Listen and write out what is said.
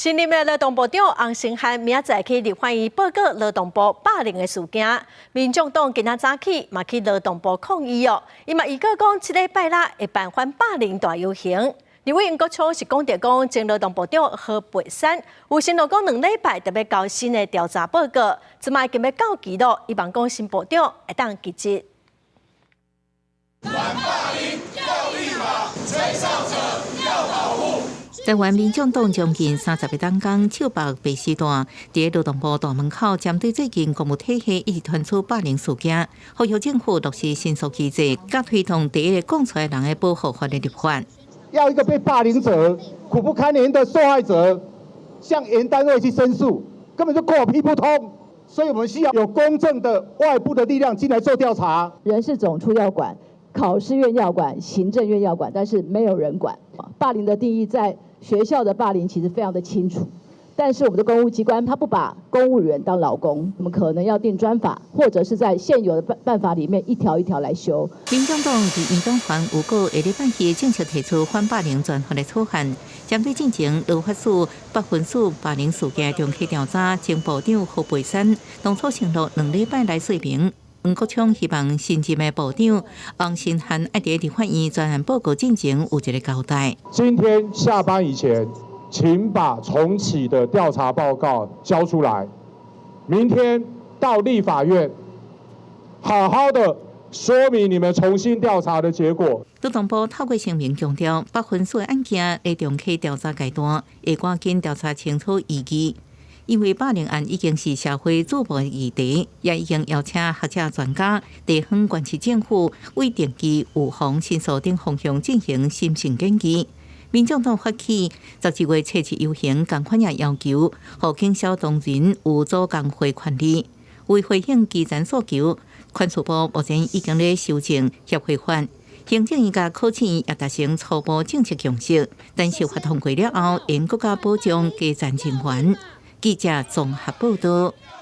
新任的勞動部長洪申翰明仔載去立法院報告勞動部霸凌的事件，民眾黨今仔早起嘛去勞動部抗議哦，伊嘛預告講，這禮拜六會辦反霸凌大遊行。立委黃國昌是講著講，前勞動部長何佩珊有承諾講兩禮拜著欲交新的調查報告，這擺已經欲到期囉，希望講新部長會當盡職。反霸凌要立法，吹哨者要保護。台灣民眾黨將近30個黨工手縛白絲帶，佇勞動部大門口，針對最近公務體系一直傳出霸凌事件，呼籲政府落實申訴機制，佮推動第一個講出來人的保護法的立法。要一個被霸凌者苦不堪言的受害者向原單位去申訴，根本就狗屁不通。所以我們需要有公正的外部的力量進來做調查。人事總處要管，考試院要管，行政院要管，但是沒有人管。霸凌的定義在學校的霸凌其實非常的清楚，但是我們的公務機關他不把公務員當勞工，我們可能要定專法，或者是在現有的辦法裡面一條一條來修。民眾黨佇院長黃有果下禮拜四正式提出反霸凌專法的草案，針對進前勞發署、北分署霸凌事件重啟調查，前部長何佩珊當初承諾兩禮拜來說明。黃國昌希望新任的部長洪申翰愛佇立法院專案報告進前有一個交代。今天下班以前，請把重啟的調查報告交出來。明天到立法院，好好的說明你們重新調查的結果。勞動部透過聲明強調，北分署的案件佇重啟調查階段，會趕緊調查清楚疑義。因為霸凌案已經是社會矚目的議題，也已經邀請學者專家、地方縣市政府為定期預防申訴等方向進行審慎建議。民眾黨發起12月7日遊行，仝款也要求，予警消同仁有組工會權利。為回應基層訴求，人事部目前已經咧修正協會法，行政院佮考試院也達成初步政策共識，等修法通過了後，會閣較保障基層人員。記者綜合報道。